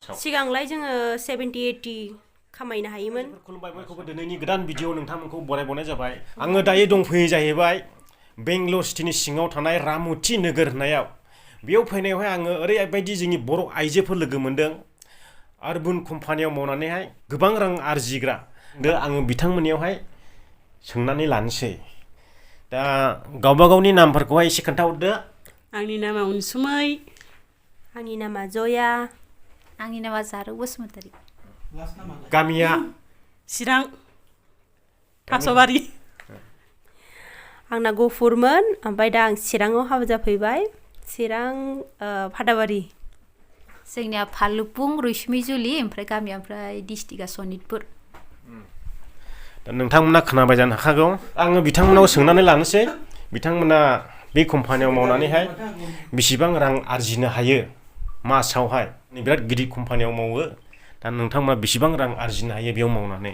सिगांलाय जोङो 70-80 खामायनो हायोमोन। खुलुमबाय बयखौबो दिनैनि गोदान भिडिअ नोंथांमोनखौ बरायबावनाय जाबाय। आङो दायो दंफैयो जाहैबाय बेंगलर सिटिनि सिङाव थानाय रामुथि नोगोर होननायाव। बेयाव फैनायावहाय आङो ओरैबायदि जोंनि बर' आइजोफोर लोगो मोनदों आर्बान कम्पानियाव मावनानैहाय गोबां रां आरजिग्रा। दा आङो बिथांमोननियावहाय सोंनानै लानोसै। दा गावबा गावनि नामफोरखौहाय एसे खोन्थाहरदो। आंनि नामा अनसुमै। आंनि नामा जया। आंनि नामा जारौ बसुमतारी। गामिया चिरां थास'बारि। आंना गफुरमोन ओमफ्राय दा आं चिराङाव हाबा जाफैबाय। चिरां फादाबारि। जोंनिया फालुपुं रैसुमै जुलि ओमफ्राय गामिया ओमफ्राय डिस्ट्रिक्टआ सनितपुर। दा नोंथांमोना खोनाबाय जानो हागौ। आङो बिथांमोनाव सोंनानै लानोसै बिथांमोना बे कम्पानियाव मावनानैहाय बेसेबां रां आरजिनो हायो मासावहाय। बिराद गिदिर कम्पानियाव मावो। दा नोंथांमोना बेसेबां रां आरजिनो हायो बेयाव मावनानै?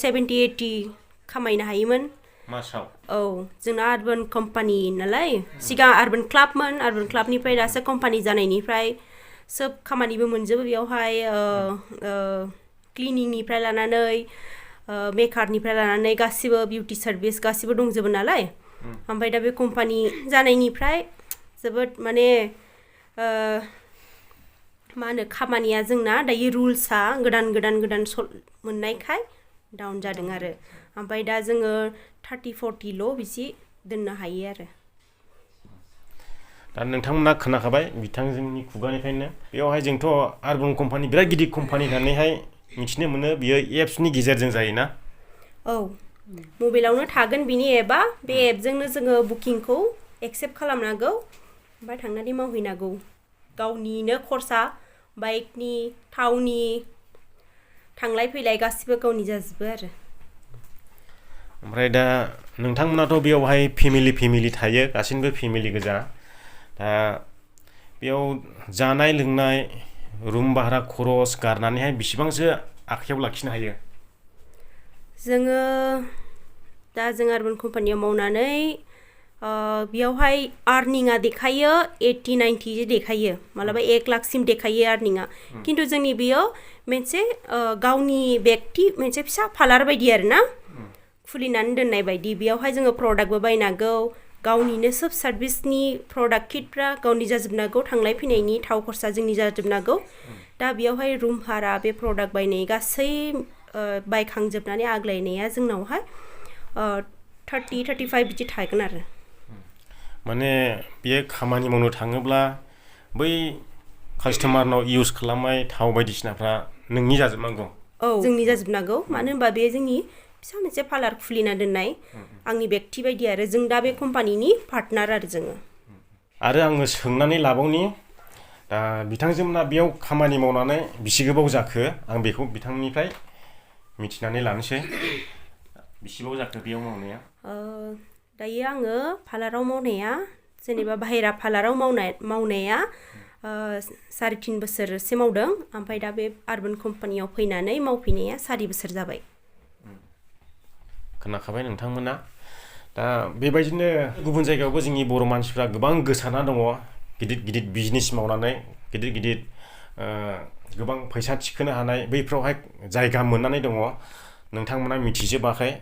70-80 खामायनो हायोमोन मासाव। औ जोंना आर्बान कम्पानि नालाय। सिगां आर्बान क्लाबमोन। आर्बान क्लाबनिफ्राय दासो कम्पानि जानायनिफ्राय सोब खामानिबो मोनजोबो बेयावहाय। क्लिनिंनिफ्राय लानानै मेकआपनिफ्राय लानानै गासिबो बिउटि सार्भिस गासिबो दंजोबो नालाय। ओमफ्राय दा बे कम्पानि जानायनिफ्राय जोबोद माने मा होनो खामानिया जोंना दायो रुल्सआ गोदान मोननायखाय डाउन जादों आरो। ओमफ्राय दा जोङो 30-40 बिदि दोननो हायो आरो। दा नोंथांमोना खोनाखाबाय बिथांजोंनि खुगानिफ्रायनो। बेयावहाय जोंथ' आर्बान कम्पानि बिराद गिदिर कम्पानि होननानैहाय मिथिनो मोनो। बियो एप्सनि गेजेरजों जायोना? औ मबाइलावनो थागोन बिनि एपआ। बे एपजोंनो जोङो बुकिंखौ एक्सेप्ट खालामनांगौ ओमफ्राय थांनानै मावहैनांगौ। गावनिनो खरसा बाइकनि थावनि थांलाय फैलाय गासिबो गावनि जाजोबो आरो। ओमफ्राय दा नोंथांमोनाथ' बेयावहाय फेमिलि थायो गासिबो फेमिलि गोजा। दा बेयाव जानाय लोंनाय रुम भारा खरस गारनानैहाय बेसेबांसो आखाइयाव लाखिनो हायो? जोङो दा जों आर्बान कम्पानियाव मावनानै बेयावहाय आर्निंआ देखायो 80-90 देखायो। मालाबा 1 लाखसिम देखायो आर्निंआ। खिन्थु जोंनि बेयाव मोनसे गावनि बेक्ति मोनसे फिसा पार्लार बायदि आरो ना खुलिनानै दोननाय बायदि। बेयावहाय जोङो प्रडाक्टबो बायनांगौ। गावनिनो सोब सार्भिसनि प्रडाक्ट किटफ्रा गावनि जाजोबनांगौ। थांलाय फैनायनि थाव खरसा जोंनि जाजोबनांगौ। दा बेयावहाय रुम भारा बे प्रडाक्ट बायनाय गासै बायखांजोबनानै आग्लायनाया जोंनावहाय 30-35 बिदि थागोन आरो। माने बेयो खामानि मावनो थाङोब्ला बै कास्टमारनाव इउस खालामनाय थाव बायदिसिनाफ्रा नोंनि जाजोबनांगौ? औ जोंनि जाजोबनांगौ। मानो होनबा बे जोंनि फिसा मोनसे पार्लार खुलिना दोननाय आंनि बेक्ति बायदि आरो। जों दा बे कम्पानिनि पार्टनार आरो जोङो। आरो आङो सोंनानै लाबावनि दा बिथांजोमोना बेयाव खामानि मावनानै बेसे गोबाव जाखो आं बेखौ बिथांनिफ्राय मिथिनानै लानोसै। बेसे गोबाव जाखो बेयाव मावनाया? दायो आङो पार्लाराव मावनाया जेनेबा बाहेरा पार्लाराव मावनाया 3.5 बोसोरसो मावदों। ओमफ्राय दा बे आर्बान कम्पानियाव फैनानै मावफैनाया 4 बोसोर जाबाय। खोनाखाबाय नोंथांमोना। दा बेबायदिनो गुबुन जायगायावबो जोंनि बर' मानसिफ्रा गोबां गोसारना दङ। गिदिर बिजनेस मावनानै गिदिर गोबां फैसा थिखोनो हानाय बैफ्रावहाय जायगा मोननानै दङ। नोंथांमोना मिथिजोबाखै।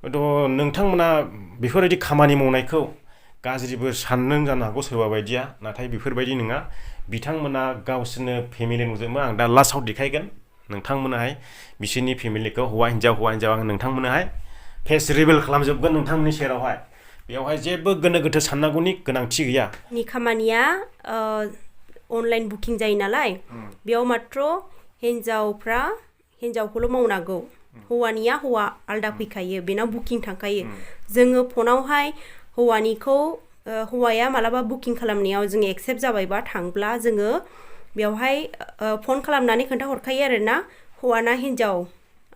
हयथ' नोंथांमोना बेफोरबायदि खामानि मावनायखौ गाज्रिबो सानदों जानो हागौ सोरबा बायदिया। नाथाय बेफोरबायदि नङा। बिथांमोना गावसोरनो फेमिलि नुजोबो। आं दा लास्टआव देखायगोन नोंथांमोनाहाय बिसोरनि फेमिलिखौ हौवा हिन्जाव आं नोंथांमोनाहाय फेस रिभिल खालामजोबगोन नोंथांमोननि सेरावहाय। बेयावहाय जेबो गोनो गोथो साननांगौनि गोनांथि गैया। नि खामानिया अनलाइन बुकिं जायो नालाय। बेयाव मात्र हिन्जावखौल' मावनांगौ। हौवानिया हौवा आलदा फैखायो। बेनाव बुकिं थांखायो। जोङो फनावहाय हौवाया मालाबा बुकिं खालामनायाव जों एक्सेप्ट जाबायबा थांब्ला जोङो बेवहाय फन खालामनानै खोन्थाहरखायो आरो ना हौवाना हिन्जाव।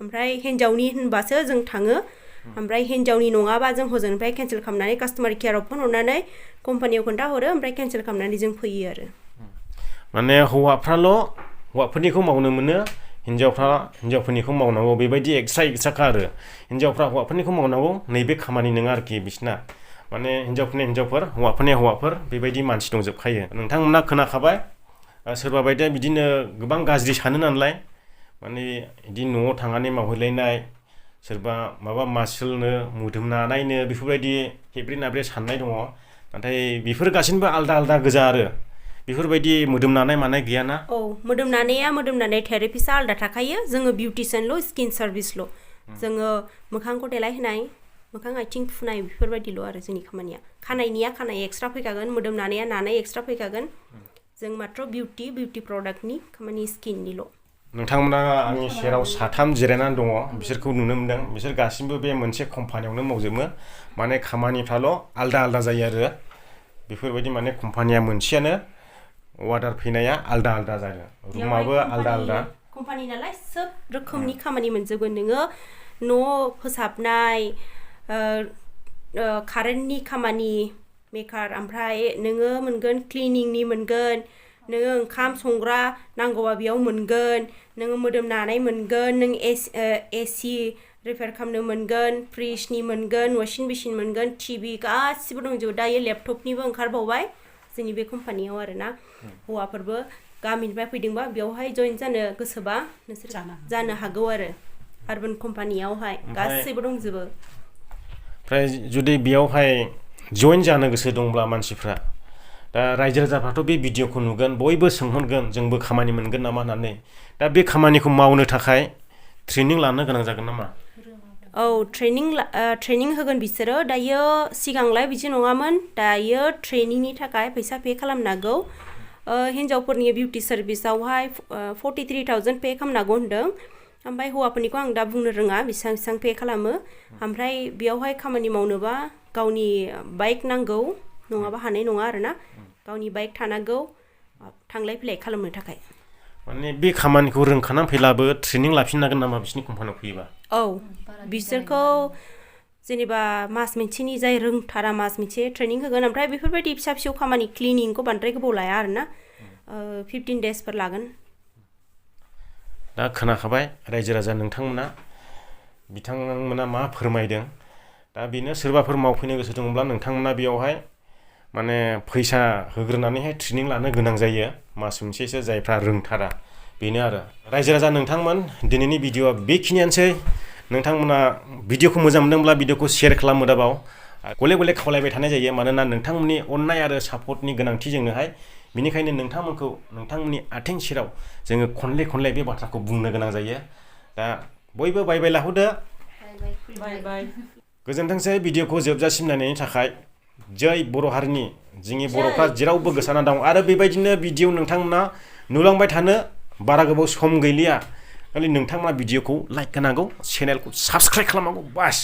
ओमफ्राय हिन्जावनि होनबासो जों थाङो। ओमफ्राय हिन्जावनि नङाबा जों हजोंनिफ्राय केन्सेल खालामनानै कास्टमार केयाराव फन हरनानै कम्पानियाव खोन्थाहरो। ओमफ्राय केन्सेल खालामनानै जों फैयो आरो। माने हौवाफोरनिखौ मावनो मोनो। हिन्जावफोरनिखौ मावनांगौ। बेबायदि एक्सट्राखा आरो। हिन्जावफ्रा हौवाफोरनिखौ मावनांगौ नैबे खामानि नङा आरोखि बिसिना। माने हिन्जावफोरनि हिन्जावफोर हौवाफोरनि हौवाफोर बेबायदि मानसि दंजोबखायो। नोंथांमोना खोनाखाबाय सोरबा बायदिया बिदिनो गोबां गाज्रि सानो नालाय माने बिदि न'आव थांनानै मावहैलायनाय सोरबा माबा मासुलनो मोदोमनानायनो बेफोरबायदि हेब्रे नाब्रे साननाय दङ नाथाय बेफोर गासिनबो आलदा आलदा गोजा आरो बेफोरबायदि मोदोमनानाय मानाय गैयाना औ मोदोमनानाय थेरापिस्टआ आलदा थाखायो जोङो बिउटिसियानल' स्किन सार्भिसल' जोङो मोखांखौ देलायहोनाय मोखां आथिं फुनाय बेफोरबायदिल' आरो जोंनि खामानिया खानाय एक्सट्रा फैखागोन मोदोमनानाया नानाय एक्सट्रा फैखागोन जों मात्र बिउटि प्रडाक्टनि खामानि स्किननिल' नोंथांमोना आंनि सेराव साथाम जिरायनानै दङ बिसोरखौ नुनो मोनदों बिसोर गासिबो बे मोनसे कम्पानियावनो मावजोबो माने खामानिफ्राल' आलदा आलदा जायो आरो बेफोरबायदि माने कम्पानिया मोनसेयानो अर्डार फैनाया आलदा आलदा जायो रुमाबो आलदा आलदा कम्पानि नालाय सोब रोखोमनि खामानि मोनजोबगोन नोङो न' फोसाबनाय कारेन्टनि खामानि मेकार ओमफ्राय नोङो मोनगोन क्लिनिंनि मोनगोन नोङो ओंखाम संग्रा नांगौबा बेयाव मोनगोन नोङो मोदोम नानाय मोनगोन नों एसि रिपेयार खालामनो मोनगोन फ्रिजनि मोनगोन वाशिं मेशिन मोनगोन टिभि गासिबो दंजोबो दायो लेपटपनिबो ओंखारबावबाय जोंनि बे कम्पानियाव आरोना हौवाफोरबो गामिनिफ्राय फैदोंबा बेयावहाय जइन जानो गोसोबा नोंसोर जानो हागौ आरो आर्बान कम्पानियावहाय गासैबो दंजोबो ओमफ्राय जुदि बेयावहाय जइन जानो गोसो दंब्ला मानसिफ्रा दा रायजो राजाफ्राथ' बे भिडिअखौ नुगोन बयबो सोंहरगोन जोंबो खामानि मोनगोन नामा होननानै दा बे खामानिखौ मावनो थाखाय ट्रेनिं लानो गोनां जागोन नामा औ ट्रेनिं होगोन बिसोरो दायो सिगांलाय बिदि नङामोन दायो ट्रेनिंनि थाखाय फैसा पे खालामनांगौ हिन्जावफोरनि बिउटि सार्भिसावहाय 43,000 पे खालामनांगौ होनदों ओमफ्राय हौवाफोरनिखौ आं दा बुंनो रोङा बेसेबां पे खालामो ओमफ्राय बेयावहाय खामानि मावनोबा गावनि बाइक नांगौ नङाबा हानाय नङा आरोना गावनि बाइक थानांगौ थांलाय फैलाय खालामनो थाखाय माने बे खामानिखौ रोंखानानै फैलाबो ट्रेनिं लाफिननांगोन नामा बिसोरनि कम्पानियाव फैयोबा औ बिसोरखौ जेनेबा मास मोनसेनि जाय रोंथारा मास मोनसे ट्रेनिं होगोन ओमफ्राय बेफोरबायदि फिसा फिसौ खामानि क्लिनिंखौ बांद्राय गोबाव लाया आरोना 15 डेसफोर लागोन दा खोनाखाबाय रायजो राजा बिथांमोना मा फोरमायदों दा बेनो सोरबाफोर मावफैनो गोसो दङब्ला नोंथांमोना बेयावहाय माने फैसा होग्रोनानैहाय ट्रेनिं लानो गोनां जायो मास मोनसेसो जायफ्रा रोंथारा बेनो आरो रायजो राजा नोंथांमोन दिनैनि भिडिअआ बेखिनियानोसै नोंथांमोना भिडिअखौ मोजां मोनदोंब्ला भिडिअखौ शेयार खालामो दाबाव गले गले खावलायबाय थानाय जायो मानोना नोंथांमोननि अननाय आरो सापर्टनि गोनांथि जोंनोहाय बेनिखायनो नोंथांमोनखौ नोंथांमोननि आथिं सेराव जोङो खनले बे बाथ्राखौ बुंनो गोनां जायो दा बयबो बाय बाय लाहोदो बाय गोजोनथोंसै भिडिअखौ जोबजासिम नायनायनि थाखाय जै बर' हारिनि जोंनि बर'फ्रा जेरावबो गोसारना दं आरो बेबायदिनो भिडिअ नोंथांमोना नुलांबाय थानो बारा गोबाव सम गैलिया खालि नोंथांमोना भिडिअखौ लाइक होनांगौ चेनेलखौ साबस्क्राइब खालामनांगौ बास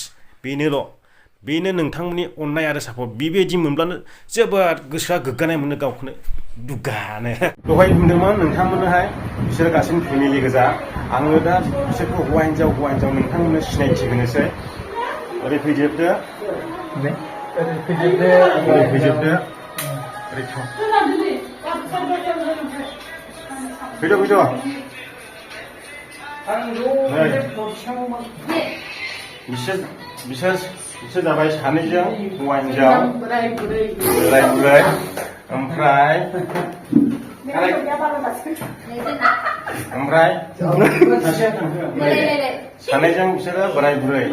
बेनो नोंथांमोननि अननाय आरो सापर्ट बेबायदि मोनब्लानो जोबोद गोसोआ गोग्गानाय मोनो गावखौनो दुगानो दहाय बुंदोंमोन नोंथांमोननोहाय बिसोर गासिबो फेमिलि गोजा आङो दा बिसोरखौ हौवा हिन्जाव नोंथांमोननो सिनायथि होनोसै ओरै फैजोबदो फैद' बिसोर जाबाय सानैजों हौवा हिन्जाव बोराय बुरै ओमफ्राय सानैजों बिसोरो बोराय बुरै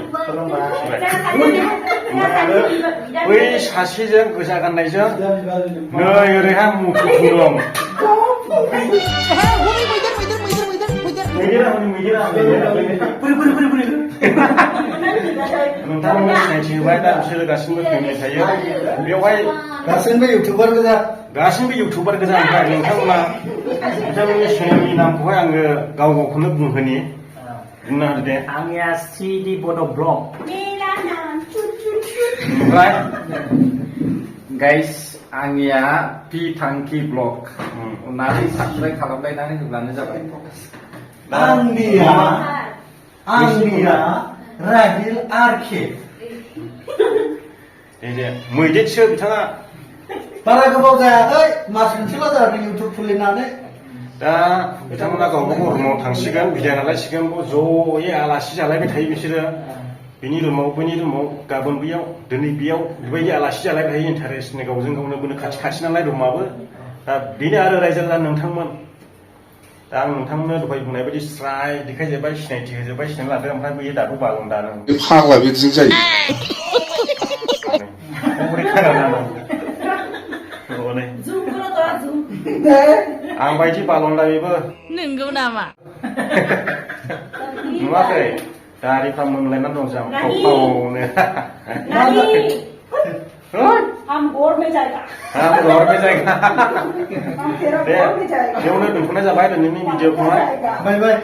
बै सासेजों गोजा गाननायजों नै ओरैहाय मुथुथु दं नोंथांमोननो सिनायथि होबाय दा बिसोरो गासिबो फेमिलि थायो बेवहाय गासिबो इउटुबार गोजा ओमफ्राय नोंथांमोना बिथांमोननि चेनेलनि नामखौहाय आङो गावखौनो बुंनो होदो दे आंनिया सिडि बड' ब्लग ओमफ्राय गाइस आंनिया पि थांखि ब्लग अननानै साबस्क्राइब खालामलायनानै होब्लानो जाबाय आंनिया राहिल आरके दे मैदेरसो बिथाङा बारा गोबाव जायाखै मास मोनसेल' जादों इउटुब खुलिनानै दा बिथांमोना गावबागाव रुमाव थांसिगोन बिदाय नालायसिगोन ज'यै आलासि जालायबाय थायो बिसोरो बेनि रुमाव बैनि रुमाव गाबोन बैयाव दिनै बेयाव बेबायदि आलासि जालायबाय थायो इन्टारेस्टनो गावजों गावनो बोनो खाथि नालाय रुमाबो दा बेनो आरो रायजो राजा नोंथांमोन दा आं नोंथांमोननो दहाय बुंनाय बायदि स्राय देखायजोब्बाय सिनायथि होजोब्बाय सिनायना लादो ओमफ्राय बैयो दाथ' बालन्दानो फाग्ला बिदिजों जायो बोरै खोनानानै आं बायदि बालन्दा बेबो नंगौ नामा नुवाखै दारिफ्रा मोनलायनानै दं जों फावनो हम गोर में जाएगा हम घर में जाएगा हम तेरा दे गोर में जाएगा बेयावनो दोनथ'नाय जाबाय दिनैनि भिडिअखौहाय बाय बाय